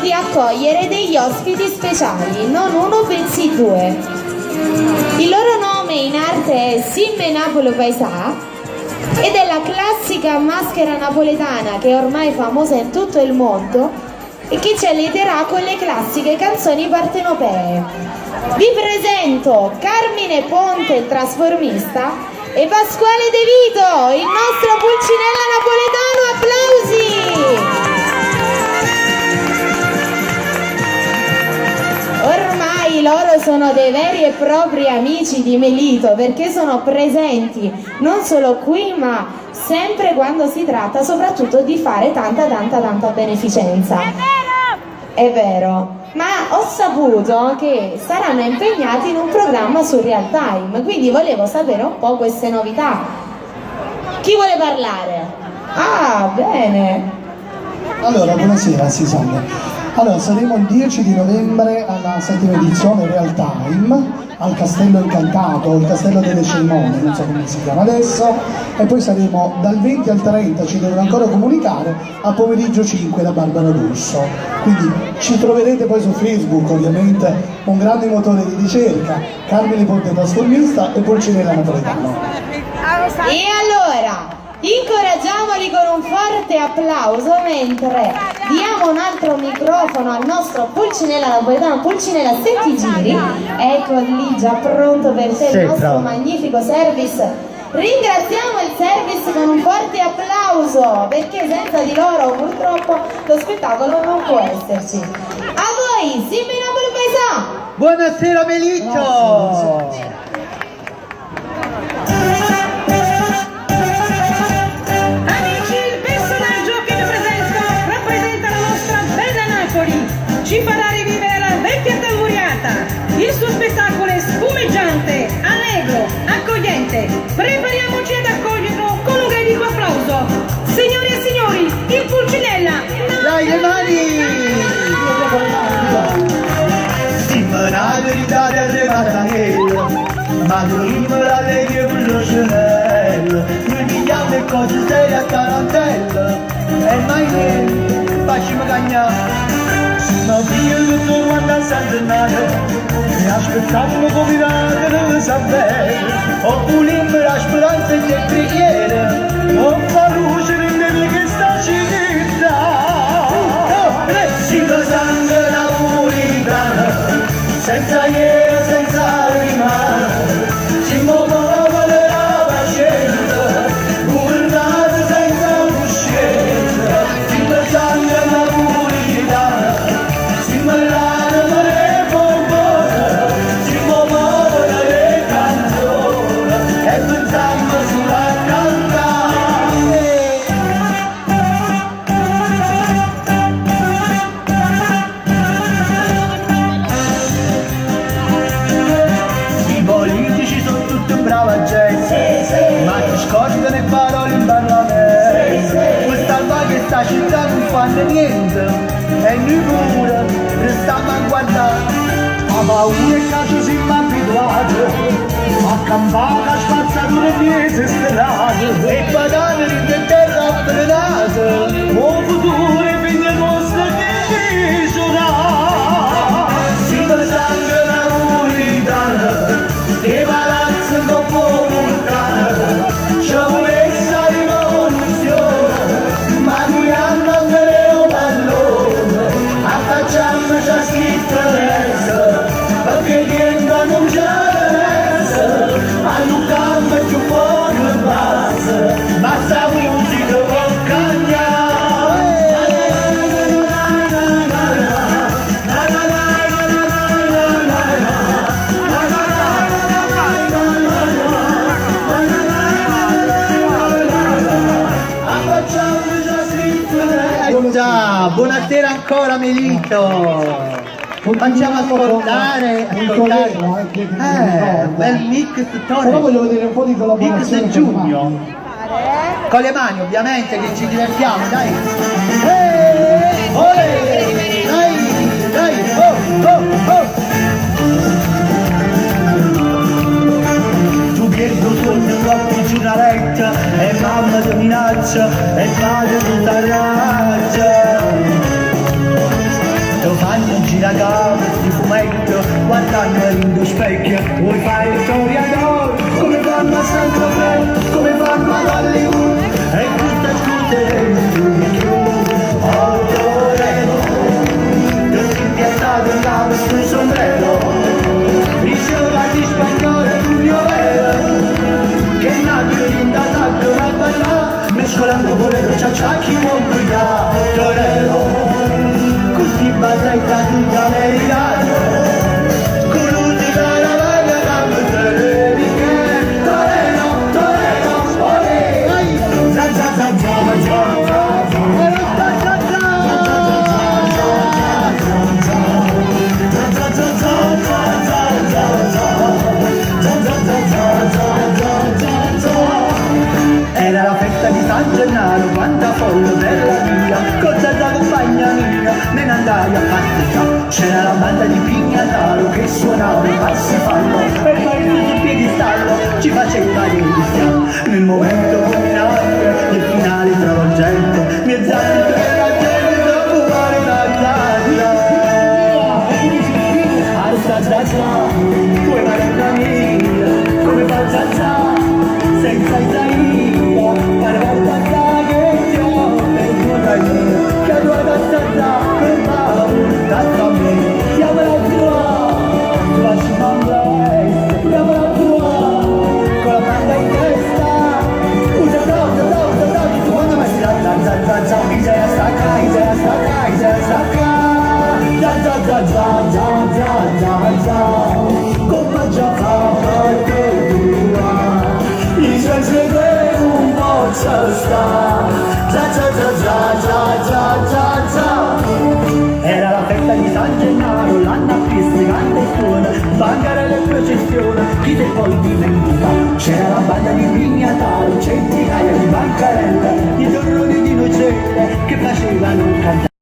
di accogliere degli ospiti speciali, non uno bensì due. Il loro nome in arte è Simm 'e Napule Paisà ed è la classica maschera napoletana che è ormai famosa in tutto il mondo e che ci allieterà con le classiche canzoni partenopee. Vi presento Carmine Ponte, il trasformista, e Pasquale De Vito, il nostro Pulcinella napoletano. Applausi! Ormai loro sono dei veri e propri amici di Melito perché sono presenti non solo qui ma sempre quando si tratta soprattutto di fare tanta tanta tanta beneficenza. È vero, ma ho saputo che saranno impegnati in un programma su Real Time, quindi volevo sapere un po' queste novità. Chi vuole parlare? Ah, bene. Allora, buonasera, si salve. Allora, saremo il 10 di novembre alla settima edizione Real Time al Castello Incantato, il Castello delle Cerimonie, non so come si chiama adesso, e poi saremo dal 20 al 30, ci devono ancora comunicare, a pomeriggio 5 da Barbara D'Urso. Quindi ci troverete poi su Facebook, ovviamente, un grande motore di ricerca, Carmine Ponte Trasformista e Pulcinella Napoletano. E allora, incoraggiamoli con un forte applauso mentre diamo un altro microfono al nostro Pulcinella Napoletano. Pulcinella, se ti giri, ecco lì già pronto per te il Sì, nostro bravo. magnifico service. Ringraziamo il service con un forte applauso perché senza di loro purtroppo lo spettacolo non può esserci. A voi, Simm 'e Napule Paisà! Buonasera Melito! Amici, il personaggio che vi presento rappresenta la nostra bella Napoli. Ci farà rivivere la vecchia tammuriata. Il suo spettacolo è spumeggiante, allegro, accogliente. Prepariamoci ad accoglierlo con un grandissimo applauso. Signore e signori, il Pulcinella! Dai le mani! Simm 'na verità arrivata ma dormimmo l'allegria con l'oceanello, noi pigliamo le cose serie a tarantella, e mai niente, facciamo cagnare. Ma io che torno a San Gennaro, e aspettiamo come miracolo sapere, oppure la speranza e le preghiere, o fa luce nel questa città. Siamo sangue napolitano, senza ieri, senza rimane, siamo popolo della pazienza, governati senza coscienza, siamo sangue napolitano, siamo l'anima del popolo, siamo popolo delle canzoni, e pensiamo solo a cantare. I politici sono tutti brava gente, ma ti scordano le parole in Parlamento. Questa che sta città non fanno niente, e noi pure restiamo a guardare. A paura che ci siamo abituati a campare a spazzatura in mezzo strade E patane in terra avvelenate, O futuro è figlio nostro che ci sarà. Siamo sangue napolitano, che palazzo troppo vulcano, ci volesse la rivoluzione, ma noi andiamo a vedere un pallone, affacciamoci a scritto adesso, perché niente non c'è adesso, allucammo più poco basta, ma sta musica può cambiare. Eh già, buonasera ancora Melito! Facciamo ascoltare, Un ascoltare. collega, che mi ricorda. Bel mix Però Torres. voglio vedere un po' di collaborazione Mix con le Giugno. mani. Con le mani ovviamente che ci divertiamo, dai! Eh, olè! Dai, dai, oh, oh, oh! Tu perdo sogno troppo giù una letta e mamma ti minaccia e padre ti t'arraggia. specchio, vuoi fare il toreador, come fanno a Saint-Tropez, come fanno ad Hollywood, e tutta scuotere più, oh torero, ti sei piazzato in capo sul sombrero, diceva di spagnolo Giulio Vero, che nato in da una balla, mescolando bolero, cia cia chi vuol torero, così balla in tutta americano, con un caravana da torero, torero, olè, za za za za za za za Era la festa di San Gennaro, quanta folla per la via, con tanta compagna mia, me ne andai a passeggiare. C'era la banda di Pignataro che suonava i passi fallo, e il maestro sul piedistallo ci faceva delizia. Nel momento culminante del finale travolgente, mi alzai per la gente dopo fare una zazza. Alza zazza, come maronna mia, come fa zazza, senza Isaia, parla zazza che ti ho perduta io, che tua zazza, per favore, zazza me, siamo la tua, tua ci siamo la tua, con la banda in testa, usa za za za za, secondo me si za za za za za, Isaiah stacca, Isaiah stacca, Isaiah stacca, za za za za za za za za, come già fa per tua, i senza te non posso sta, za za za za za za za za. Era la festa di San Gennaro, l'anno appresso canta e suona, bancarelle e processione, chi se poi dimentica. C'era la banda di Pignataro, centinaia di bancarelle, di torroni di nocelle che facevano cantare.